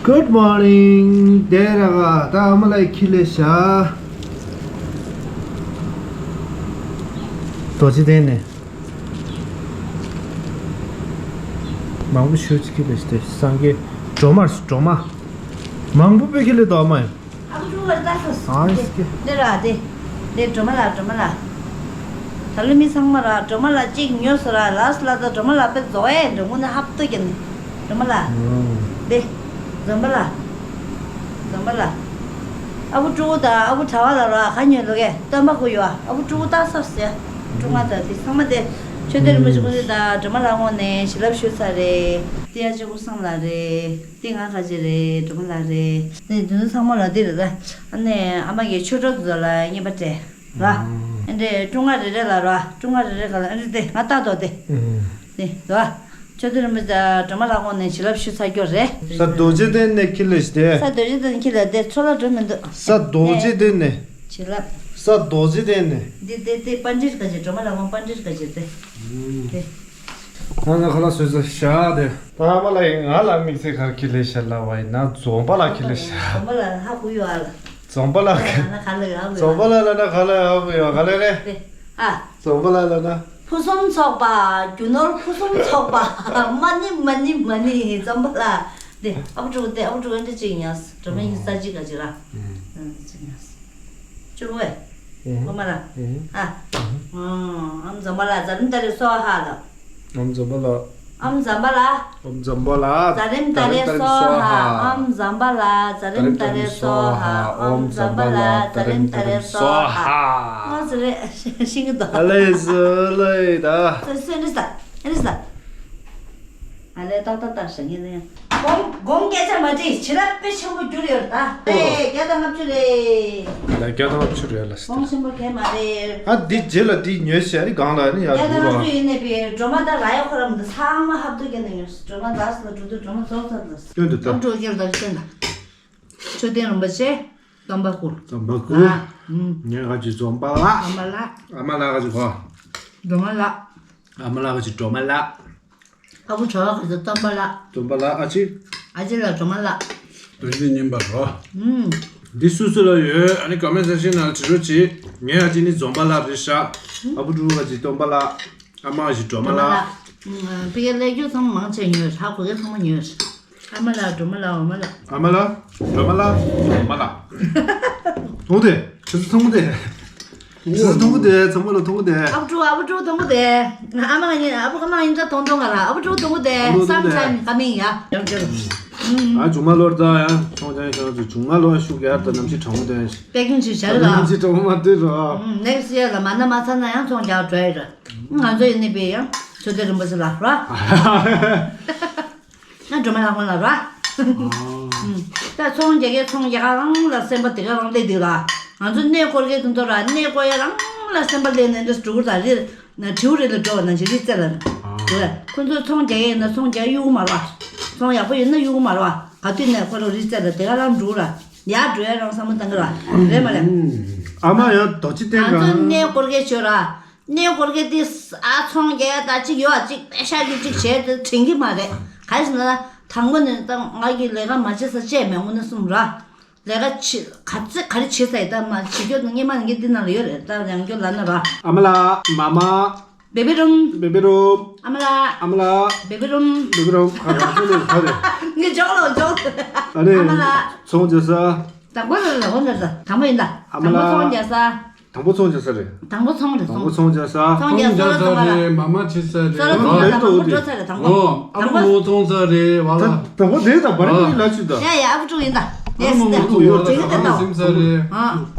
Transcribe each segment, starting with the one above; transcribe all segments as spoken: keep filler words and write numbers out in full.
Good morning. དེ་ར་ག་ད་ཨ་མ་ལགས་ཁྱི་ལས་ཤ། རྡོ་རྗེ་གདན་ནས། མང་པོ་ཞུ་ཅིག་ཁྱི་ལས་ཤ་དེ་སངས་རྒྱས་སྒྲོལ་མ་སྒྲོལ་མ། མང་པོ་པའི་ཁྱི་ལས་དོ་མ་ཡིན། ཨ་ཁུ་ཀྲུང་ལ་ལྟ་ས། ཨ་སི་ཀེ། འདི་ར་འདི། འདི་སྒྲོལ་མ་ལགས། སྒྲོལ་མ་ལགས། ད་ལོ་མི་ཚང་མ་ར་སྒྲོལ་མ་ལགས་གཅིག་ཉོས་སོ་ར། ལགས་ལགས། ད་སྒྲོལ་མ་ལགས་དཔེ་རྫོགས་ཨེ་འགྲོ་དངོས་གནས་ཧབ་ཏུ་ཀྱི་ནི། སྒྲོལ་མ་ལགས། འདི། འཛོམས་པ་ལགས། འཛོམས་པ་ལགས། ཨ་ཁུ་ཀྲུང་དང་ཨ་ཁུ་གྲྭ་བ་ལགས་ར་ག་ཉོས་ལོ་ཀེ་སྟོན་པ་ཁུ་ཡོ། ཨ་ཁུ་ཀྲུང་ལྟ་ས་ཟེར། ཀྲུང་ང་ད་འདི་ཚང་མ་དེ། ཆོས་སྡེ་རིན་པོ་ཆེ་ཁོང་ཚོ་དང་སྒྲོལ་མ་ལགས་དངོས་གནས་བྱིན་རླབས་ཞུ་ཚར་རེད། འདི་ཡ་ཅི་ཀུན་བཟང་ལགས་རེད། འདི་ང་ག་ཅི་རེད། སྒྲོལ་མ་ལགས་རེད། འདི་འདི་ཚོ་ཚང་མ་ལ་འདི་རེད་ད། ཨ་ནེ་ཨ་མ་གི་ཆོས་གྲོགས་ཚོ་ལ་རྔན་པ་སྤྲད་ར། ཨ་འདྲེ་ཀྲུང་ང་རེ་རེ་ལ་ར། ཀྲུང་ང་རེ་རེ་ག་ལ་ཨ་འདྲེ་དེ་ང་ལྟ་དོ་དེ། འདི་ར། ཆོས་སྡེ་རིན་པོ་ཆེ་སྒྲོལ་མ་ལགས་དངོས་གནས་བྱིན་རླབས་ཞུ་ཚར་རྒྱུ་རེད། ས་རྡོ་རྗེ་གདན་ནས་ཁྱི་ལས་ཤ་དེ། ས་རྡོ་རྗེ་གདན་ཁྱི་ལས་དེ་ཚོ་ལ་འགྲོ་མི་འདུག་ས་རྡོ་རྗེ་གདན་ནས། བྱིན་རླབས། ས་རྡོ་རྗེ་གདན་ནས། འདི་དེ་དེ་པཎ་ཌི་ཏ་ག་ཅེ་སྒྲོལ་མ་ལགས་དབང་པཎ་ཌི་ཏ་ག་ཅེ་དེ། དེ། ང་ང་ཁ་ལག་བཟོས་ཚར་ཤག་དེ། ད་ཨ་མ་ལགས་ཡིན་ང་ལ་དམིགས་བསལ་ག་རེ་ཁྱི་ལས་ཤ་ལབ་པ་ཡིན་ན་འཛོམས་པ་ལགས་ཁྱི་ལས་ཤ། འཛོམས་པ་ལགས་ཧ་གོ་ཡོད་ཨ་ལ། འཛོམས་པ་ལགས། ང་ལ་ག་ལ་ཡོད་ཨ་གོ་ཡོད། འཛོམས་པ་ལགས་ལབ་ན་ག་ལ་ཡོད་ཨ་གོ་ཡོད། ག་ལ་རེད། དེ། ཨ། འཛོམས་པ་ལགས་ལབ་ན། ཕུན་སུམ་ཚོགས་པ། རྒྱུ་ནོར་ཕུན་སུམ་ཚོགས་པ། མ་ཎི་མ་ཎི་མ་ཎི་འཛོམས་པ་ལགས། དེ་ཨ་ཕོ་ཕྲུག་དེ་ཨ་ཕོ་ཕྲུག་ཨ་འདྲ་ཅིག་ཡིན་ཡང་སྒྲོལ་མ་ཡིན་ས་ཅིག་ག་ཅིག་ར། ཨ་ཅིག་ཡིན་ཡང་། ཅུང་བས། ཨོ་མ་ལ། ཨ། ཨ་མཛངས་པ་ལགས་ཛ་རིམ་ཏ་རེ་སོ་ཧ་ལ། ཨ་མཛངས་པ་ལགས། ཨ་མཛངས་པ་ལགས། ཨ་མཛངས་པ་ལགས། ཛ་རིམ་ཏ་རེ་སོ་ཧ། ཨ་མཛངས་པ་ལགས་ཛ་རིམ་ཏ་རེ་སོ་ཧ། ཨ་མཛངས་པ་ལགས་ཛ་རིམ་ཏ་རེ་སོ་ཧ། ཨ་ཙི་རེ་ཤིང་གི་དོ། ཨ་ལེ་ཟེར་ལེ་ད། ཙི་སེ་ནི་ས་ཨ་ནི་ས། ཨ་ལེ་ཏག་ཏག་ཏག་ཞེ་ངེས་ནས། སྒོམ་སྒོམ་སྐད་ཆ་མ་དྲིས་བྱིན་རླབས་དཔེ་ཆེན་པོ་རྒྱུ་རེད་ད། ཨེ་བརྒྱ་དང་ལྔ་བཅུ་རེད། ད་བརྒྱ་དང་ལྔ་བཅུ་རེད་ལ་སི། སྒོམ་ཆེན་པོ་གས་མ་རེད། ཨ་འདི་རྗེས་ལ་འདི་ཉོས་ཤག་རི་གང་ལ་ནི་ཡར་བརྒྱ་དང་འགྲོ་ལྔ་བཅུ་ཡིན་ནས་པའི་སྒྲོལ་མ་ད་ར་ཡ་ཁོ་ར་མི་འདུག་ཚང་མ་ཧབ་ཏུ་སྐྱེ་ནས་ཉོས་སྒྲོལ་མ་ད་སི་ལ་འགྲོ་དུས་སྒྲོལ་མ་རྫོགས་ཚར་འདུག་སྐྱོན་འདུག་ད། ཨ་འགྲོ་སྐྱོ་ད་སྐྱོན་ད། མཆོད་རྟེན་རིན་པོ་ཆེ། སྟོན་པ་སྐུ། སྟོན་པ་སྐུ། ཨ། ངས་ག་ཅི་འཛོམས་པ་ལགས། སྟོན་པ་ལགས། ཨ་མ་ལགས་ག་ཅི་གོ། སྒྲོལ་མ་ལགས། ཨ་མ་ལགས་ག་ཅི་སྒྲོལ་མ་ལགས། ཨ་ཁུ་གྲོགས་ག་ཚོད་སྟོན་པ་ལགས། སྟོན་པ་ལགས་ཨ་ཅེ། ཨ་ཅེ་ལགས་སྒྲོལ་མ་ལགས། དོན་གཅིག་ཉན་པ་རོ། ཨུམ། འདི་སུ་སུ་ལ་ཡོད་ཨ་ནི་ཀོ་མེན་སེག་ཤན་ནང་བྲིས་རོགས་གྱིས། ངའི་ཨ་ཅེ་ནི་འཛོམས་པ་ལགས་རེད་ཤག་ཨ་བུ་ཕྲུག་ག་ཅི་སྟོན་པ་ལགས། ཨ་མ་ག་ཅི་སྒྲོལ་མ་ལགས། ཨུམ། ཕ་གི་ཀླད་ཀོར་ཚང་མ་མང་ཆེ་ཉོས་ཧ་གོ་གི་ཚང་མ་ཉོས། ཨ་མ་ལགས་སྒྲོལ་མ་ལགས་འོ་མ་ལགས། ཨ་མ་ལགས་སྒྲོལ་མ་ལགས་འོ་མ་ལགས། ཐུང་དེ། ཆུ་ཚོད་ཐུང་དེ། ཆུ་ཚོད་ཐུང་དེ་ཚང་མ་ལ་ཐུང་དེ། ཨ་བུ་ཕྲུག་ཨ་བུ་ཕྲུག་ཐུང་དེ། ཨ་མ་ཡིན་ཨ་བུ་ཨ་མ་ཡིན་ད་ཐུང་ཐུང་ག་ལ་ཨ་བུ་ཕྲུག་ཐུང་དེ། ཨ་བུ་ཐུང་དེ། སམ་ཊེམ་ཀ་མིང་ཡ། ཡང་བསྐྱར། ཨ་ཆུང་མ་ལོར་ད་ཡང་ཚོང་ཅང་ཤོར་དུ་ཆུང་མ་ལོར་ཤུགས་རྒྱག་ད་ནམ་ཞིག་གྲང་མོ་དོན་ཞིག་པེ་ཀིང་ཞིག་བྱ་རེད་ལ། ནམ་ཞིག་གྲང་མོ་མ་ཐུག་རོགས། ནེག་སི་ཡར་ལ་མ་ན་མ་ཚ་ན་ཡང་ཚོང་རྒྱག་འགྲོ་ཡི་རེད། ང་ཚོ་ཡིན་ནི་པས་ཡང་ཆོས་སྡེ་རིན་པོ་ཆེ་ལ་ར། ང་སྒྲོལ་མ་ལགས་དབང་ལ་ར། ཨ། ད་ཚོང་རྒྱག་གི་ཚོང་རྒྱག་ག་རང་ལ་སེམས་པ་དེ་ག་རང་སླེབས་འདུག་ལ། ང་ཚོ་གནས་སྐོར་གྱི་དུས་ཚོད་ར་གནས་སྐོར་ཡ་རང་ལ་སེམས་པ་སླེབས་ནས་འདི་འགྲོ་གི་ར་རེད། ན་དྲིའུ་རེ་ལ་འགྲོ་བ་ན་ཞི་རི་རྩེ་ལ། ཨ། ཁོ་ཚོ་ཚོང་རྒྱག་ཡས་ན་ཚོང་རྒྱག་གཡུག་མ་ར། ཚོང་ཡག་པོ་ཡོད་ན་གཡུག་མ་ར། ག་དུས་ནས་ཁོ་རང་རི་རྩེ་ལ་དེ་ག་རང་འགྲོ་ར། ཡར་འགྲོ་ཡ་རང་བསམ་བློ་བཏང་གི་ར། རེད་མ་རེད། ཨ་མ་ཡང་རྡོ་རྗེ་གདན་ང་ཚོ་གནས་སྐོར་གྱི་ཆོས་ར། གནས་སྐོར་གྱི་དེ་ཨ་ཚོང་རྒྱག་ཡ་ད་ཅིག་ཡོད་ཨ་ཅིག་པེ་ཤ་གི་ཅིག་བྱས་དེ་དྲན་གི་མ་རེད། ག་རེ་ཟེར་ན་དང་པོ་ནས་ད་ང་གི་ལས་ཀ་མ་བྱེད་ས་བཅད་མེད་དངོས་གནས་གསུམ་ར། ལས་ཀ་བྱེད་ག་ཚོད་ག་རེ་བྱེད་ས་ཡི་ད་མ་བྱེད་རྒྱུ་དང་སྔས་མ་ནས་འདི་ནང་ལ་ཡོད་རེད་ད་ཡང་སྐྱོ་ལ་ན་ར། ཨ་མ་ལགས་མ་མ། བེ་བི་རུམ། བེ་བི་རུམ། ཨ་མ་ལགས། ཨ་མ་ལགས། བེ་བི་རུམ། བེ་བི་རུམ་ཁ་ར་ཁ་ལེ་ཁ་ལེ། ངས་འཇོག་ལོ་འཇོག་ཨ་ལེ། ཨ་མ་ལགས། ཚོང་རྒྱག་ས། དང་པོ་རེད་ལ་འོ་འདྲ་ས་དང་པོ་ཡིན་ད། ཨ་མ་ལགས། དང་པོ་ཚོང་རྒྱག་ས། དང་པོ་ཚོང་རྒྱག་ས་རེད། དང་པོ་ཚོང་རེད་དང་པོ་ཚོང་རྒྱག་ས། ཚོང་རྒྱག་ས་རེད། མ་མ་བྱེད་ས་རེད། ཚོང་རྒྱག་ས་རེད་དང་པོ་འགྲོ་ས་རེད་དང་པོ། ཨ་མ་མོ་ཚོང་ས་རེད་བ་ལ། དང་པོ་རེད་དང་པོ་རེད་ལ་ཆུ་ད། ཡ་ཡ་ཨ་ཕོ་ཕྲུག་ཡིན་ད། ཡ་སི་ད། ཚོང་ཡོད་ད་ཚོང་སིམ་ས་རེད། ཨ་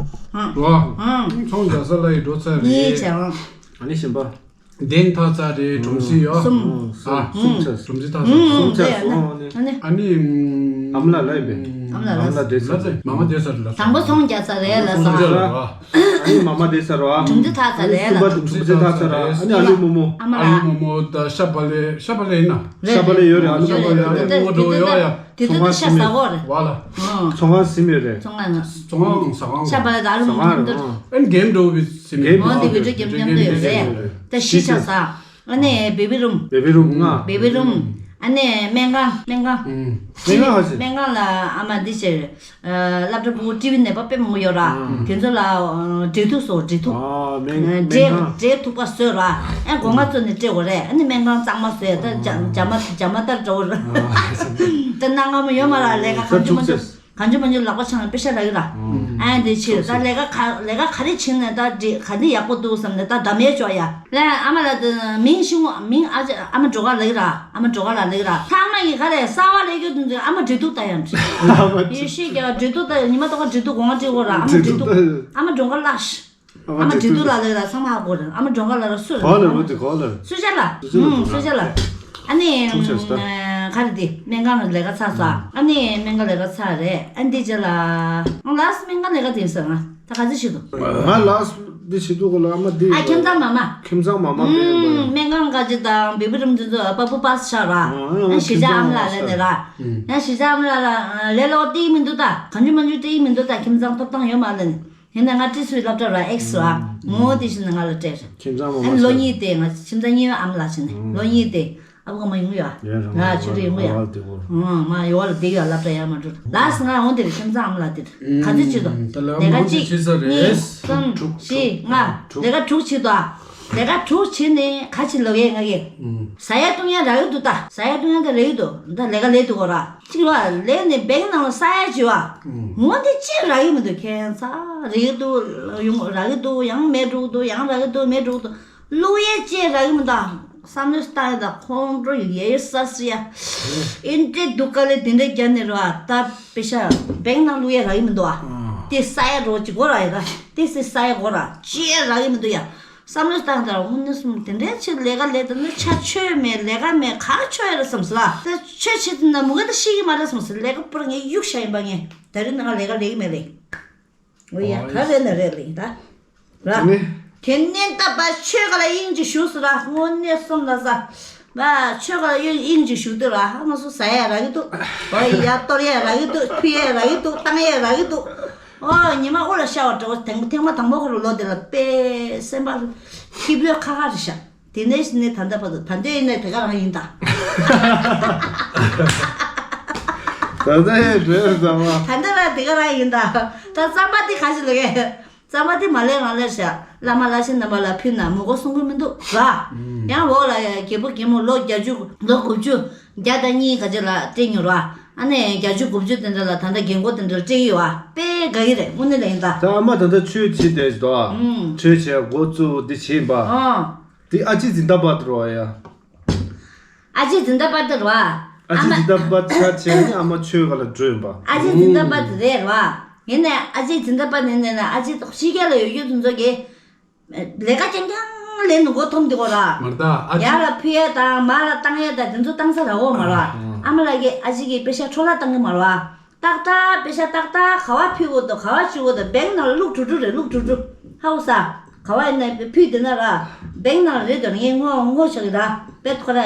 ཨ་ཨ། ཚོང་རྒྱག་ས་ལ་ཡི་འགྲོ་ས་རེད། ཡིན་ཅང་། ཨ་ནི་གཞན་པ། གདན་ཐག་ཚ་རེད་གྲུམ་སི་ཡོ། གསུམ། ཨ། གསུམ་ཆ་གསུམ་ཆ་ཐག་ཚ། གསུམ་ཆ་སོང་ནི། ཨ་ནི། ཨ་མ་ལགས་ལ་ཡིན་པས། ཨ་མ་ལགས་ལ། ཨ་མ་ལགས་བསྡད་ས་རེད། མ་མ་བསྡད་ས་རེད་ལ། དང་པོ་ཚོང་རྒྱག་ས་རེད་ལ་ས། ཨ་ནི་མ་མ་བསྡད་ས་རེད་བ། གྲུམ་སི་ཐག་ཚ་རེད་ལ། གསུམ་པ་གྲུམ་སི་ཐག་ཚ་རེད། ཨ་ནི་ཨ་ལུ་མོ་མོ། ཨ་མ་ལགས། ཨ་ལུ་མོ་མོ་ད་ཤ་བ་ལེ་ཤ་བ་ལེ་ཡིན་ན། རེད་ཤ་བ་ལེ་ཡོད་རེད་ཨ་ལུ་མོ་མོ་ཡོད་རེད། ཨ་ལུ་མོ་མོ་འགྲོ་ཡོད་ཡ། དེ་ཚོ་ཤ་ཟ་གོ་རེད། བ་ལ། ཚོང་ཁང་ཟིན་ཡོད་རེད། ཚོང་ཁང་ན། ཚོང་ཁང་ཟ་ཁང་། ཤ་བ་ལེ་ད་ཨ་ལུ་མོ་མོ་འགྲོ། ཨ་ནི་གེམ་འགྲོ་བའི་ཟིན་ཡོད། འོ་འདི་བི་ཌིའོ་གེམ་མཉམ་དུ་ཡོད་རེད། ད་ཤི་ཆ་ས། ཨ་ནི་བེ་བི་རུམ། བེ་བི་རུམ་ལྔ། བེ་བི་རུམ། ཨ་ནི་སྨན་ཁང་སྨན་ཁང་ཨུམ། སྨན་ཁང་ཧ་ཅི། སྨན་ཁང་ལ་ཨ་མ་འདི་བྱས། སློབ་གྲྭ་ཕྲུ་གུ་ཊི་བི་ནད་པ་དཔེ་མང་པོ་ཡོད་ར། ཨུམ། དེ་ཚོ་ལ་འབྲེལ་གཏུག་སོགས་འབྲེལ་གཏུག་ཨ་སྨན་སྨན་འབྲེལ་ཁང་འབྲེལ་ཐུག་པ་བཟོས་ར། ཨ་སྒོ་ང་ཚོ་ནས་སྤྲད་དགོས་རེད། ཨ་ནི་སྨན་ཁང་གཙང་མ་བཟོས་ད་རྒྱ་རྒྱ་མ་རྒྱ་མ་ལྟར་འགྲོ་ར། ད་གནའ་སྔ་མོ་ཡོད་མ་ར་ལས་ཀ་གང་བྱུང་མང་བྱུང་། གང་བྱུང་མང་བྱུང་ལག་པ་འཆང་ནས་དཔེ་ཤ་རག་གི་ར། ཨ་འདི་ཕྱིར་ད་ལས་ཀ་ག་ལས་ཀ་ག་རེ་བྱིན་ནས་ད་འདི་ག་འདི་ཡག་པོ་འདུག་བསམ་ནས་ད་འདམ་ཡས་ཅོག་ཡ། ལས་ཨ་མ་ལ་དེ་མིང་ཤི་ངོ་མིང་ཨ་ཅེ་ཨ་མ་འགྲོ་ག་ལ་གི་ར། ཨ་མ་འགྲོ་ག་ལ་ལ་གི་ར། ཚང་མ་གི་ག་རེ་གསར་བ་ལས་རྒྱུ་དུ་འདི་ཨ་མ་འབྲེལ་གཏུག་ད་ཡང་འདྲི། ཡེ་ཤེས་རྒྱལ་བ་འབྲེལ་གཏུག་ད་ཉི་མ་ཏོག་ག་འབྲེལ་གཏུག་གོང་བ་འབྲེལ་གོ་ར། ཨ་མ་འབྲེལ་གཏུག་ཨ་མ་འགྲོ་ག་ལ་ཤི། ཨ་མ་འབྲེལ་གཏུག་ལ་ལ་ལ་ཚང་མ་ཧ་གོ་རེད། ཨ་མ་འགྲོ་ག་ལ་ལ་སུ་རེད། གོ་ལ་རེད་དེ་གོ་ལ་རེད། སུ་ཅག་ལ། སུ་ཅག་ལ། ཨུམ་སུ་ཅག་ལ། ཨ་ནི་ཐུགས་རྗེ་ཆེ། ག་རེ་དེ་སྨན་ཁང་ལ་ལས་ཀ་ཚར་སོང་། ཨ་ནི་སྨན་ཁང་ལས་ཀ་ཚར་རེད། ཨ་འདི་ཅག་ལ་ཨང་ལགས་སྨན་ཁང་ལས་ཀ་དེ་ཟེར་ང་ད་ག་ཚོད་བྱེད་འདུག་ང་ལགས་འདི་བྱེད་འདུག་གོ་ལ་ཨ་མ་འདི་ཨ་ཁྱིམ་ཚང་མ་མ། ཁྱིམ་ཚང་མ་མ་ཨུམ་སྨན་ཁང་ག་ཅི་དང་བི་བི་རམ་འདི་ཚོ་པ་པུ་པ་སི་ཆགས་ར། ཨ་གཞིས་ཆགས་ཨ་མ་ལགས་ལས་ནས་ར། ཡང་གཞིས་ཆགས་ཨ་མ་ལགས་ལ་ལས་ལོག་སྟེར་མི་འདུག་ད་གང་བྱུང་མང་བྱུང་སྟེར་མི་འདུག་ད་ཁྱིམ་ཚང་ཐོབ་ཐང་ཡོད་མ་ལ་ནི། ཡིན་ན་ང་ཏི་སུའི་སློབ་གྲྭ་ར་ཨེག་སི་ར། ངོ་བོ་དེ་བཞིན་ང་ལ་སྤྲད། ཁྱིམ་ཚང་མ་ཨ་ནི་ལོ་གཉིས་ཏེ་ང་ཁྱིམ་ཚང་གཉིས་པ་ཨ་མ་ལགས་བྱས་ནས་ལོ་གཉིས་ཏེ་ཨ་ཕོ་ཁ་མ་ཡོང་ཡ། ཡ་རང་ང་ཆུ་རེ་ཡོང་ཡ། ང་ཡོང་བ་ལ་བསྡད་ཡ་སློབ་གྲྭ་ཡ་མ་འགྲོ། ལགས་སོ་ང་འོང་དེ་རེད་ཁྱིམ་ཚང་ཨ་མ་ལགས་དེ་རེད། ག་ཚོད་བྱེད་དོ། ད་ལས་ཀ་ལས་ཀ་མང་ཆེ་གཅིག་བྱེད་ས་རེད། གཉིས་གསུམ་བཞི་ལྔ། ལས་ཀ་དྲུག་བྱེད་དོ། ལས་ཀ་དྲུག་བྱེད་ནས་ག་ཅི་ལོག་ཡས་ང་གི་ཟ་ཡ་བཏུང་ཡ་རག་གི་འདུག་ད། ཟ་ཡ་བཏུང་ཡ་ད་རག་གི་འདུག་ད་ལས་ཀ་ལས་འདུག་གོ་ར། གཅིག་ལ་ལས་ནས་བེང་ནང་ལ་ས་ཡ་བྱེད་བ། ངོ་འདི་ཅི་རག་གི་མི་འདུག་ཁྱད་མཚར་རེད་འདུག་ཡང་རག་གི་འདུག་ཡང་མེད་འགྲོ་གི་འདུག་ཡང་རག་གི་འདུག་མེད་འགྲོ་གི་འདུག་བླུག་ཡས་ཅི་རག་གི་མི་འདུག་བསམ་བློ་བཏང་ཡས་ད་ཁོང་ཁྲོ་ཡ་ཡ་ས་སི་ཡ། ཨིན་ཏྲེ་འདུག་ག་ལེ་དེ་འདྲ་རྒྱ་ནས་ར་ད་པེ་ཤ་བེང་ནང་བླུག་ཡས་རག་གི་མི་འདུག་བ། དེ་ས་ཡ་རོ་ཅི་གོ་ར་ཡ་ད་དེ་སི་ས་ཡ་གོ་ར་ཅི་ཡ་རག་གི་མི་འདུག་ཡ། བསམ་བློ་བཏང་དང་དངོས་གནས་སོང་དེ་འདྲའི་ཆེད་ལས་ཀ་ལས་དང་ནི་ཆ་ཆོད་མེད་ལས་ཀ་མེད་ག་ཆོད་ཡ་རེད་བསམ་སོང་ལ། ད་ཆོད་ཆེད་དུ་ན་མུ་ག་ད་ཤེས་ཀྱི་མ་རེད་བསམ་སོང་ལས་ཀ་པུ་ར་ངས་གཡུག་བཞག་ཡིན་པ་ངས་ད་རེས་ནང་ལས་ཀ་ལས་ཀྱི་མེད་ལས། འོ་ཡ་ག་རེད་ན་རེད་ལས་ད་ར། དེ་ནས་ད་པ་ཆོས་ཀ་ལ་དབྱིངས་ཀྱི་བཞུགས་སུ་ར་དངོས་གནས་སོང་ལ་ས། ང་ཆོས་ཁ་ཡོད་དབྱིངས་ཀྱི་ཞུ་དུས་ར་ཧ་མ་སུ་ཟ་ཡ་རག་གི་འདུག་འོ་ཡ་གཏོར་ཡ་རག་གི་འདུག་ཕུལ་ཡ་རག་གི་འདུག་བཏང་ཡ་རག་གི་འདུག་འོ་ཉི་མ་དབུ་ལ་ཤར་བ་འདྲ་བོ་ཐེངས་ཐེངས་མ་དང་པོ་ཁོ་རུ་ལོ་དེ་ལ་དཔེ་སེམས་པ་ལ་ཁྱི་ལོས་ཁ་ཁ་རེ་ཤག་དེ་ནས་ནས་ད་ལྟ་བར་དུ་ད་ལྟ་ཡིན་ནས་དེ་ག་རང་ཡིན་ད། ད་ལྟ་ཡིན་འདྲེ་ཟ་མ། ད་ལྟ་བར་དེ་ག་རང་ཡིན་ད། ད་རྩམ་པ་དེ་ག་ཞིག་ལ་གས། རྩམ་པ་དེ་མ་ལས་རང་ལས་བྱ། བླ་མ་བླ་ཆེན་རྣམ་པ་ལ་ཕུལ་ན་མི་གོ་གསུང་གི་མི་འདུག་ར། ཡང་འོག་ལ་རྒད་པོ་རྒད་མོ་ལོ་བརྒྱད་ཅུ་ལོ་དགུ་བཅུ་བརྒྱ་དང་གཉིས་ག་ཅི་ལ་སྤྲད་མྱོང་ར། ཨ་ནེ་བརྒྱད་ཅུ་དགུ་བཅུ་དེ་འདྲ་ལ་ད་ལྟ་རྒན་གོག་དེ་འདྲ་ལ་སྤྲད་ཀྱི་ཡོད་ཨ། དཔེ་དགའ་གི་རེད་དངོས་གནས་ལ་ཡིན་ད། ད་ཨ་མ་ད་ལྟ་ཆོས་བྱེད་བསྡད་ཅི་དོ། ཆོས་བྱས་འགོ་བཙུགས་འདི་བྱེད་པ། ཨ། དེ་ཨ་ཅེ་འཛིན་བདག་པ་དེ་རོ་ཡ། ཨ་ཅེ་འཛིན་བདག་པ་དེ་རོ། ཨ་ཅེ་འཛིན་བདག་པ་ཆ་ཆེ་ནི་ཨ་མ་ཆོས་ག་ལ་འགྲོ་ཡིན་པ། ཨ་ཅེ་འཛིན་བདག་པ་དེ་རེད་རོ། ཡིན་ནའི་ཨ་ཅེ་འཛིན་བདག་པ་ནི་ནས་ན་ཨ་ཅེ་ཕྱི་རྒྱལ་ལ་ཡོད་རྒྱུ་དེ་ཚོ་གི་ལས་ཀ་རྐྱང་རྐྱང་ལས་ནི་མགོ་འཐོམ་དེ་གོ་ར། མར་ད་ཨ་ཅེ། ཡར་ལ་ཕུལ་ཡས་དང་མར་ལ་བཏང་ཡས་དང་དེ་ཚོ་བཏང་ས་ར་འོ་མ་ར། ཨ་མ་ལགས་ཀྱིས་ཨ་ཅེ་གི་པེ་ཤ་འཕྲོ་བརླག་བཏང་གི་མ་ར། ཏག་ཏག་པེ་ཤ་ཏག་ཏག་ག་བ་ཕུལ་དགོས་དང་ག་བ་བཅུག་དགོས་དང་བེང་ནང་ལ་བླུགས་དྲུག་དྲུག་རེད་བླུགས་དྲུག་དྲུག་ཧ་གོ་ས། ག་བ་ཡིན་ན་ཕུལ་དེ་ན་ར། བེང་ནང་ལ་རེད་དོ་ངས་ངོ་ངོ་ཆག་གི་ར། པེ་ཁོ་ར་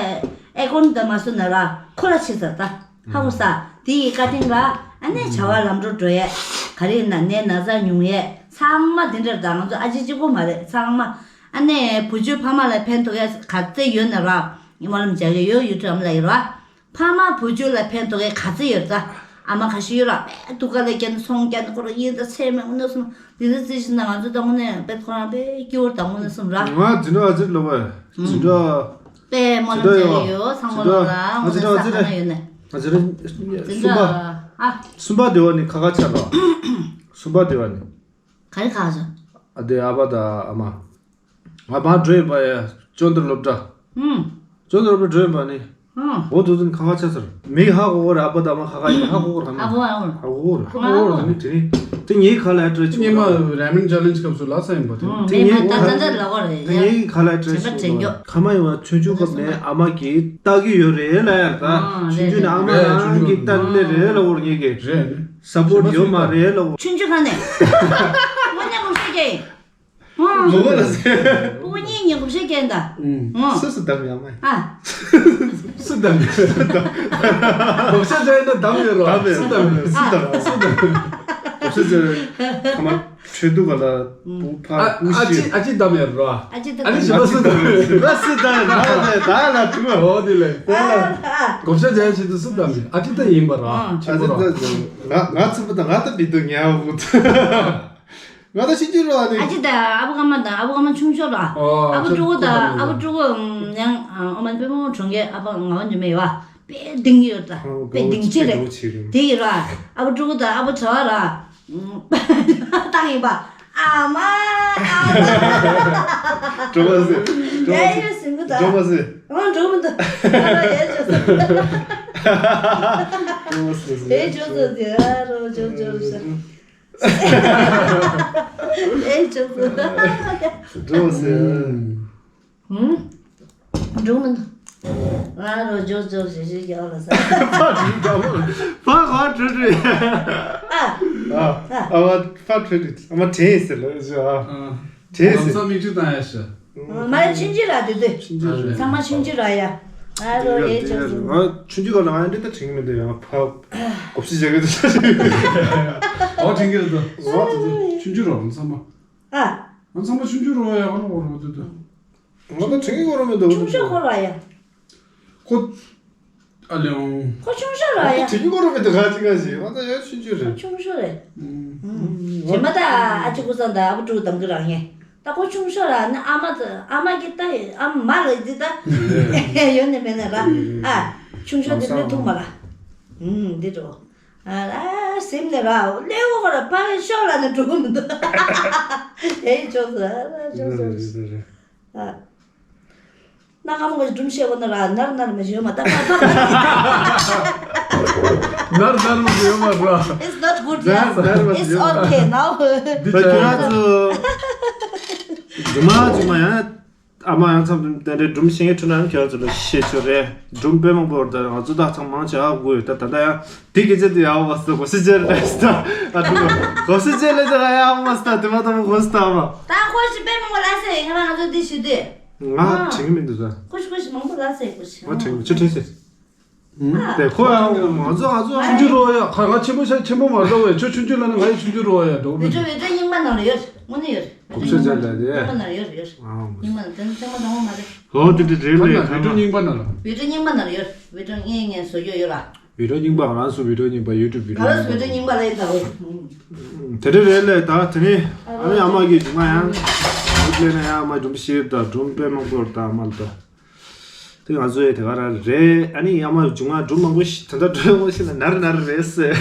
ཨེ་ཀོན་དང་མ་སུ་ན་ར་ཁོ་ར་ཆེ་ས་ད། ཧ་གོ་ས། དེ་ཡི་བཀའ་དྲིན་ལ་ཨ་ནེ་བྱ་བ་ལམ་འགྲོ་འགྲོ་ཡས། ག་རེ་ཡིན་ན་ནད་ན་ཚ་ཉུང་ཡས་ཚང་མ་དེ་འདྲར་ད་ང་ཚོ་ཨ་ཅེ་གཅིག་པོ་མ་རེད་ཚང་མ། ཨ་ནེ་བུ་བཅོལ་ཕ་མ་ལ་ཕན་ཐོགས་ཡས་ག་ཚད་ཡོད་ན་ར། ངས་སྨོན་ལམ་རྒྱག་གི་ཡོད་ཡུལ་ཁྲིམས་ལ་ཡོད་ར། ཕ་མ་བུ་བཅོལ་ལ་ཕན་ཐོགས་ཡས་ག་ཚོད་ཡོད་ད། ཨ་མ་ཁ་ཤས་ཡོད་ར་པས་སྡུག་ག་ལས་ཀྱང་ཚོང་ཀྱང་ཁོ་ར་ཡིན་ད་ཚད་མེད་དངོས་གནས་སོང་འདི་འདྲ་རྩིས་ཤིག་ན་ང་ཚོ་ད་དངོས་གནས་པས་ཁོ་རང་པས་སྐྱིད་པོ་ད་དངོས་གནས་སོང་ར། ང་འཛིན་གྲྭ་ཨ་ཙི་ལོ་བས་འཛིན་གྲྭ། པས་སྨོན་ལམ་རྒྱག་གི་ཡོད་ཚང་མ་ལོ་ལ་དངོས་གནས་ས་ཁ་ན་ཡོད་ནས། ང་ཚོ་རེ་འཛིན་གསུམ་པ། གྲྭ་ཨ། གསུམ་པ་དེ་བ་ནི་ཁ་ཁ་ཆགས་ར། གསུམ་པ་དེ་བ་ནི། ག་རེ་ཁ་ཁ་ཆགས། ཨ་དེ་ཨ་ཕ་ད་ཨ་མ། ང་ཕར་འགྲོ་ཡིན་པ་ཡ། ཅོན་ཏར་སློབ་གྲྭ། ཧུམ། ཅོན་ཏར་སློབ་གྲྭ་འགྲོ་ཡིན་པ་ནི། ཧུམ། འོ་དུ་དུ་ནི་ཁ་ཁ་ཆ་ཚར། མི་ཧ་གོ་གོ་རེད་ཨ་ཕ་ད་མ་ཁ་ཁ་ཡིན་ཧ་གོ་གོ་རེད་ཨ་ནི། ཧ་གོ་ཧ་གོ། ཧ་གོ་གོ་རེད་ཨ་ནི་དེ་ནི། དེ་ངའི་ཁ་ལ་ཨེ་ཊ་རེ་ཆུ་ཉི་མ་རེ། རེ་མན་ཅེ་ལེན་ཇི་སྐབས་སུ་ལ་ས་ཡིན་པ་དེ། ཧུམ། དེ་ངའི་ཁ་ལ་ཨེ་ཊ་རེ་ཆུ་ཉོ། ཁ་མ་ཡིན་བ་ཆུང་ཆུང་སྐབས་ནས་ཨ་མ་གིས་ལྟ་གི་ཡོད་རེད་ལ་ཡར་ད། ཨ་ཆུང་ཆུང་ནས་ཨ་མ་རང་གིས་ལྟ་ནི་རེད་ལ་འོར་ངེས་ཀྱི། རེད་ཨ་ནི། ས་པོར་ཊི་ཡོད་མ་རེད་ལ། ཆུང་ཆུང་ཁ་ནས། དངོས་གནས་ངོ་ཤེས་ཀྱི། ཧུམ། ལོ་ལ་ཟེར། སྤུ་གུ་གཉིས་ངས་ངོ་ཤེས་ཀྱི་ཡིན་ད། ཧུམ། སུ་སུ་བདམས་ཡང་མ་ཡིན། ཨ། སུ་བདམས་ཡང་། ངོ་ཤེས་ཀྱི་ཡིན་ན་བདམས་ཡོད་རོ། བདམས་ཡོད། སུ་བདམས་ཡོད། སུ་བདམས་ཡོད། སུ་བདམས་ཡོད། ངོ་ཤེས་ཀྱི་ཁ་མ། ཁྲོད་དུ་ག་ལ་བུ་ཕ་ཨ་སྐུ་ཨ་ཅི་ཞིག་ཨ་ཅི་བདམས་ཡར་རོ། ཨ་ཅི་ད་ཨ་ནི་ད་ཞི་བ་སུ་བདམས་ཡར། ཞི་བ་སུ་བདམས་ཡར་ད་ད་ད་ལ་ཐུག་ཨོ་དེ་ལས། ད་ལ་ཨ་གོ་ཤ་ཇ་ཡ་ཆེད་དུ་སུ་བདམས་ཡར་ཨ་ཅི་ད་ཡིན་པ་རོ། ཨ་ཨ་ཅི་ཅི་ད་རོ། ང་ང་ཚུགས་པ་ད་ང་ད་མི་འདུག་ཉལ་བུ། ང་ད་ཤི་རྒྱུ་རོ་ཨ་ནི། ཨ་ཅི་ད་ཨ་བུ་ག་མ་ད་ཨ་བུ་ག་མ་ཆུང་ཤོས་རོ། ཨོ་ཨ་བུ་ཕྲུ་གུ་ད་ཨ་བུ་ཕྲུ་གུ་ཡང་ཨོ་མ་པེ་མོ་གྲོང་ཁྱེར་ཨ་ཕ་ང་བ་འཇུ་མེ་ཡོད་པ་དཔེ་ལྡིང་གི་ཡོད་ད་དཔེ་ལྡིང་ཆེ་རེད། དེ་ཡིན་རོ་ཨ་བུ་ཕྲུ་གུ་ད་ཨ་བུ་ཚོ་རོ། བཏང་ཡིན་པ། ཨ་མ། ཨ་མ། འགྲོ་མ་ཟེར། འགྲོ་མ་ཡ་ཟེར། ཡ་ཟིན་གི་ད། འགྲོ་མ་ཟེར། ཨང་འགྲོ་མི་འདུག་ཨ་ལ་ཡ་ཅོ་ཟེར། འགྲོ་མ་ཟེར་ཟེར། ཡ་ཅོ་ཟེར་ཟེར། ཨ་རོ་ཅོ་ཅོ་ཟེར། ཡ་ཅོ་ཟེར། འགྲོ་མ་ཟེར། ཧུམ། འགྲོ་མི་འདུག་ང་རོ་ཇོ་ཇོ་ཞེ་ཞེ་རྒྱག་ལ་ས། ཕ་ཁ་བྲོས་བྲོས། ཨ། ཨ། ཨ་བ་ཕ་བྲོས་བྲོས། ཨ་མ་དྲན་ཟེར་ལ་ཞུ་ཨ། དྲན་ཟེར། ལམ་སང་མིག་ཆུ་བཏང་ཡ་ཞུ། མ་ཡ་ཆུང་ཆུང་ར་དེ་དུས། ཆུང་ཆུང་ར། ཚང་མ་ཆུང་ཆུང་ར་ཡ། ང་རོ་ཡེ་ཇོ་ཟེར། ང་ཆུང་ཆུང་ག་ལ་ང་འདི་ལྟ་དྲན་གི་མི་འདུག་ཡང་ཕ་གོ་ཤ་བྱེད་གི་འདུག་ཨོ་དྲན་གི་རེད་དོ། ང་དེ་དུས་ཆུང་ཆུང་ར་ང་ཚང་མ། ཨ། ང་ཚང་མ་ཆུང་ཆུང་ར་ཡ་ག་ནོ་ར་དེ་དུས། ང་ད་དྲན་གི་གོ་ར་མི་འདུག་ཆུང་ཤོས་ཁོ་ར་ཡ། ཁོ། ཨ་ལེའང་། ཁོ་ཆུང་ཤོས་ར་ཡ། དྲན་གི་གོ་ར་མི་འདུག་ག་ཅི་ག་ཞིག་ང་ད་ཡ་ཆུང་ཆུང་རེད། ཁོ་ཆུང་ཤོས་རེད། ཨུམ། རྗེས་མ་ད་ཨ་ཅེ་ཁོ་ཚང་ད་ཨ་བུ་ཕྲུག་གདམ་གི་རང་ཡིན། ད་ཁོ་ཆུང་ཤོས་ར་ནི་ཨ་མ་ད་ཨ་མ་གི་ད་ཨ་མ་ལ་ཡི་ད། ཡོད་ནི་མེད་ནི་ར། ཨ། ཆུང་ཤོས་དེ་མི་ཐུག་མ་ར། ཨུམ་འདི་འགྲོ། ཨ་ཨ་སེམས་ནི་ར་ལེའུ་ག་ར་ཕ་ཤོས་ལ་ནི་འགྲོ་གི་མི་འདུག་ཨེ་ཅོ་ཟེར་ཅོ་ཟེར། ཨ། ན་ཁམ་གོ་སྒྲུང་བཤད་གོ་ན་ར་ནར་ནར་མ་ཞུ་མ་ད་ཁ་ཁ། ནར་ནར་མ་ཞུ་མ་ར། It's not good, yeah. ནར་ནར་མ་It's ཞུ་མ། Okay now. འདི་ད་ཁྱོད་རང་ཚོ་ཇུ་མ་ཇུ་མ་ཡང་ཨ་མ་ཡང་མཚམས་དེ་འདྲའི་སྒྲུང་བཤད་མཁན་ཁྲོད་ན་ཁྱོད་ཚོ་ལ་བཤད་ཆོག་རེད། སྒྲུང་དཔེ་མང་པོ་ད་ང་ཚོ་ད་ཚང་མང་ཆེ་ཧ་གོ་ཡོད། ད་ད་ལྟ་ཡང་དེ་སྐད་ཆ་དེ་ཡག་པོ་མ་སོང་གོ་སི་ཅེར་རེད་ད། ཨ་ད་གོ་སི་ཅེར་ལས་ད་ཡག་པོ་མ་སོང་ད་དེ་མ་ད་མ་གོ་སི་ད་མ། ད་ཁོ་ཞིག་དཔེ་མང་པོ་ལ་ཟེར་ཡིན་ང་ང་ཚོ་འདི་ཞུ་དུས། ང་ཨ། དྲན་གི་མི་འདུག་ད། ཁོ་ཞིག་ཁོ་ཞིག་མང་པོ་ལ་ཟེར་ཁོ་ཞིག་ང་དྲན་གི་ཆུ་ཁྲིན་ཟེར། ཨ། དེ་ཁོ་ཡང་ང་ཚོ་ང་ཚོ་ཆུང་ཆུང་རོ་ཡ་ཁ་ང་ཆེན་པོ་ཤ་ཆེན་པོ་མ་རོ་བས་ཁྱོད་ཆུང་ཆུང་ལ་ནི་ང་ཡི་ཆུང་ཆུང་རོ་ཡ་འགྲོ་བི་མི་ཀྲོ་བི་ཀྲོ་རྙིང་པ་ནང་ལ་ཡོད། དངོས་གནས་ཡོད། གོ་ཤ་ཅན་ལ་དེ། རྙིང་པ་ནང་ལ་ཡོད་ཡོད། ཨ། རྙིང་པ་ནང་དེ་ཚང་མ་དང་པོ་མ་རེད། ཧོ་དེ་དེ་རེད་ལས་ཁ་ན་བི་ཀྲོ་རྙིང་པ་ནང་ལ། བི་ཀྲོ་རྙིང་པ་ནང་ལ་ཡོད། བི་ཀྲོ་ངས་ངས་བཟོ་རྒྱུ་ཡོད་ར། བི་ཀྲོ་རྙིང་པ་ང་རང་ཚོ་བི་ཀྲོ་རྙིང་པ་ཡུ་ཊུབ་བི་ཀྲོ་ང་རང་ཚོ་བི་ཀྲོ་རྙིང་པ་ལ་ཡིན་ད་འོ། དེ་འདྲ་རེད་ལས་ད་དེ་ནི་ཨ་ནི་ཨ་མ་གིས་ང་ཡང་ཡུ་ཊུབ་ལས་ན་ཡང་ཨ་མ་སྒྲུང་བཤད་ད་སྒྲུང་དཔེ་མང་པོ་ད་ཨ་མ་ལ་ད། དེ་ང་ཚོའི་དེ་ག་རང་རེད། ཨ་ནི་ཡ་མ་བྱུང་ང་སྒྲུང་མང་པོ་ཞིག་ད་ལྟ་སྒྲུང་མང་པོ་ཞིག་ལ་ནར་ནར་རེད་ཟེར།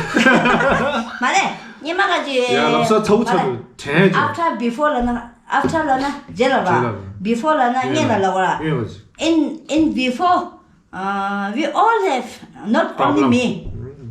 མ་རེད། སྙེ་མ་ག་ཅི། ཡ་ལབ་ས་ཚ་བོ་ཚ་བོ་དྲན་ཅིག After before ལ་ན་after ལ་ན་རྗེས་ལ་ར། རྗེས་ལ་ར། Before ལ་ན་སྔོན་ལ་ལ་བ་ར། སྔོན་ལ་ཅིག In in before, uh, we all have, not only Problem. me,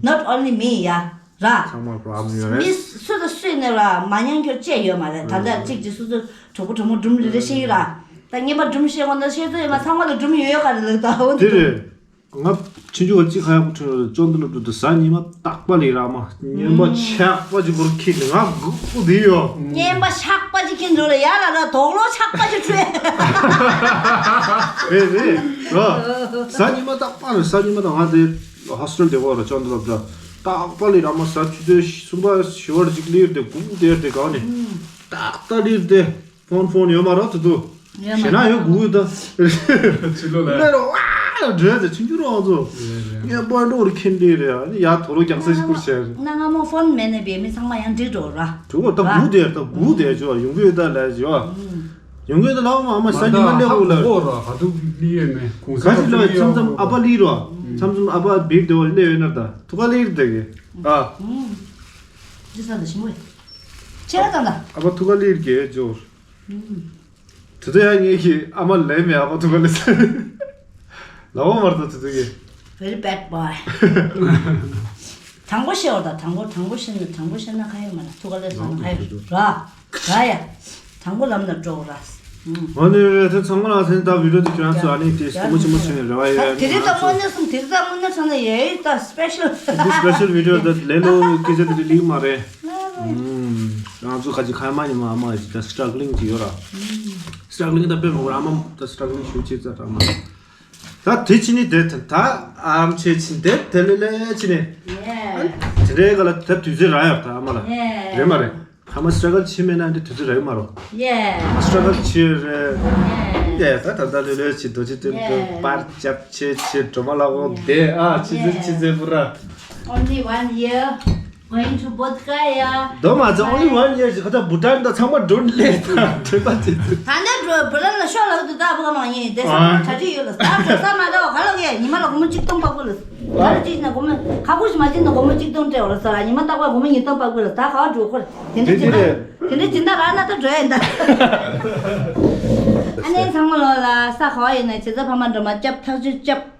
not only me ཡ། ར། ཚང་མ་པྲོབ་ལེམ་ཡོད་རེད། མི་སུ་དང་སུ་ནས་ར་མ་མྱངས་ཁྱོད་བཅས་ཡོད་མ་རེད། ད་ལྟ་གཅིག་གཅིག་སོ་སོ་གྲོགས་པོ་གྲོགས་མོ་སྒྲུང་རེ་རེ་བཤད་ཡོད་ར། ད་སྔོན་མ་སྒྲུང་བཤད་དགོས་ན་བཤད་ཚོད་ཡོད་མ་ཚང་མ་ལ་སྒྲུང་ཡོད་ག་རེ་ལགས་ད་འོ་དེ་དེ་རེད། ང་ཆུང་ཆུང་བ་གཅིག་ཁ་ཡག་པོ་ཁྲོད་ལ་ཅོ་འདི་ལོ་འགྲོ་དུས་གཟའ་ཉི་མ་རྟག་པ་ལས་ར་མ་སྨྱོན་པ་ཆགས་པ་ཅིག་བོར་ཁྱི་ནི་ང་སྒུག་པོ་དེ་ཡོད། སྨྱོན་པ་ཆགས་པ་ཅིག་ཁྱི་འགྲོ་ལ་ཡ་ལ་ལ་དོག་ལོ་ཆགས་པ་ཅིག་ཁྲོད། རེད་རེད་ར། གཟའ་ཉི་མ་རྟག་པ་རེད། གཟའ་ཉི་མ་དང་ང་དེ་ཧོ་སི་ཊེལ་དེ་གོ་ར་ཅོ་འདི་ལོ་འགྲོ་རྟག་པ་ལས་ར་མ་གཟའ་ཆུ་ཚོད་གསུམ་པ་བཞི་པར་ཅིག་ལིར་དེ་སྒུག་དེར་དེ་ག་ནི་རྟག་ཏ་ལིར་དེ། ཕོན་ཕོན་ཡོད་མ་རེད་དེ་དུ། ཡོད་མ་ཞེ་ན་ཡོད་རེད། དགོས་ད། ཕྱི་ལོགས་ལ། ལེ་རོ་ཝ་འདྲེ་དེ་ཆུང་ཆུང་རོགས་ཚོ། རེད་རེད། ངས་པོ་འགྲོ་རུ་ཁྱིམ་དེ་རེད་ཨ་ནི་ཡ་དོ་རོ་རྒྱག་ས་ཞིག་ཁུར་བྱས་རེད། གནའ་སྔ་མོ་ཕོན་མེད་ནས་བས་མི་ཚང་མ་ཡང་འགྲིག་འགྲོ་ར། དུ་གོ་ད་ར། དགོས་དེ་ད་དགོས་དེ་ཅོ་ཡོང་གི་ཡོད་ད་ལས་ཅོ། ཡོང་གི་ཡོད་ད་ལའོ་མ་ཨ་མ་ཤ་ཉི་མ་ལེ་འོ་ལ། གོ་ར་ག་དུ་ལི་ཡོད་མེད་གོང་ས་ག་ཅི་ལ་མཚམས་མཚམས་ཨ་པ་ལི་རོ། མཚམས་མཚམས་ཨ་པ་བིར་དེ་བ་ལེ་ཡོད་ན་ད་ཐུག་ག་ལི་རེད་དེ་གི་ཨ། ཅི་ས་ད་ཞིམ་པོ་ཡ། ཁྱེད་རང་ད་ལ། ཨ་ཕ་ཐུག་ག་ལིར་གྱི་ཇོར། དེ་ཚོ་ཡང་ངེད་ཀྱི་ཨ་མ་ལས་མེད་ཨ་ཕ་ཐུག་ག་ལི་ཟེར། ལ་བ་མར་ད་དེ་ཚོ་གི། Very bad boy. དྲང་པོ་བཤད་འོ་ད་དྲང་པོ་དྲང་པོ་བཤད་ན་དྲང་པོ་བཤད་ན་ཁ་ཡོད་མ་ན་ཐུག་ག་ལི་ཟེར་ན་ཁ་ཡོད་ར། ར་ཡ། དྲང་པོ་ལམ་ལ་འགྲོ་ར། ཨ་ནི་རེད་དེ་ཚང་མ་ལ་ཐེངས་ད་བི་ཌིའོ་དེ་ཁྱོད་རང་ཚོ་ཨ་ནི་དེ་སྟོན་མོ་ཆེན་མོ་བྱས་ནས་རེ་བ་ཡོད། དེ་རིང་ད་དངོས་གནས་སོང་དེ་རིང་ད་དངོས་གནས་སོང་ན་ཡེ་ད་སི་པེ་ཤལ། འདི་སི་པེ་ཤལ་བི་ཌིའོ་ད་ལས་ལོ་སྐད་ཆ་དེ་རིང་ལིག་མ་རེད། ང་ཚོ་ཁ་ཅིག་ཁ་མ་ཉི་མ་ཨ་མ་ཅིག་ད་སི་ཊྲག་གི་ལིང་ཅིག་ཡོད་ར། སི་ཊྲག་གི་ལིང་ད་དཔེ་མོ་ར་ཨ་མ་ད་སི་ཊྲག་གི་ལིང་ཞུ་ཅིག་ཙ་ད་ཨ་མ། ད་དེ་ཕྱི་ནི་དེ་ད་ཨམ་ཆེ་ཕྱི་དེ་དེ་ལེ་ལེ་ཕྱི་ནི། དེ་རེ་ག་ལ་ད་དུས་ཚོད་རག་ཡོད་ད་ཨ་མ་ལ། རེད་མ་རེད། ཨ་མ་སི་ཊྲ་གལ་བྱེད་མེད་ན་འདི་དུས་ཚོད་རག་གི་མ་རེད། ཡེ། ཨ་མ་སི་ཊྲ་གལ་བྱེད་རེད། ཡེ། ཡེ་ད་ད་ད་ལོས་ལོས་བྱེད་རྡོ་རྗེ་སྟོན་དུ་ཡེ། པར་རྒྱབ་བྱེད་བྱེད་སྒྲོལ་མ་ལགས་འོང་བསྡད་ཨ་ཆི་ཟེར་ཆི་ཟེར་པུ་ར། Only one year going to Bodh Gaya. དོ་མ་ཚད་only one year ཞིག་ཁ་ཚ་བུ་ཏན་ད་ཚང་མ་འགྲོ་ལས་ད་འདྲེན་པ་བྱེད་ཚུལ། ད་ནི་འགྲོ་བུ་ཏན་ལ་ཤོག་ལབ་དུས་ད་བུ་ག་མང་ཡིན་དེ་ས་ཨ། གྲ་སྒྲིག་ཡོད་ལ་ད་འགྲོ་ས་མ་ད་ག་ལ་གས་ཉི་མ་ལ་སྒོར་མོ་གཅིག་སྟོང་པ་དགོས་ལ། ད་ལ་ཅིག་ན་སྒོར་མོ་ཁ་ཁུ་ཞིག་མ་ཅིག་ན་སྒོར་མོ་གཅིག་སྟོང་སྤྲད་འོ་ལ་ས་ཉི་མ་རྟག་པར་སྒོར་མོ་ཉིས་སྟོང་པ་དགོས་ལ་ད་ག་བ་འགྲོ་ཁོ་དེ་འདྲ་ཅིག་ན་དེ་འདྲ་ཅིག་ན་ར་ན་ད་འགྲོ་ཡིན་ད། ཨ་ནེ་ཚང་མ་ལོ་ལ་ས་ག་བ་ཡིན་ན་བྱེད་ས་ཕ་མ་འགྲོ་མ་སྐྱབས་ཐག་གཅོད་སྐྱབས།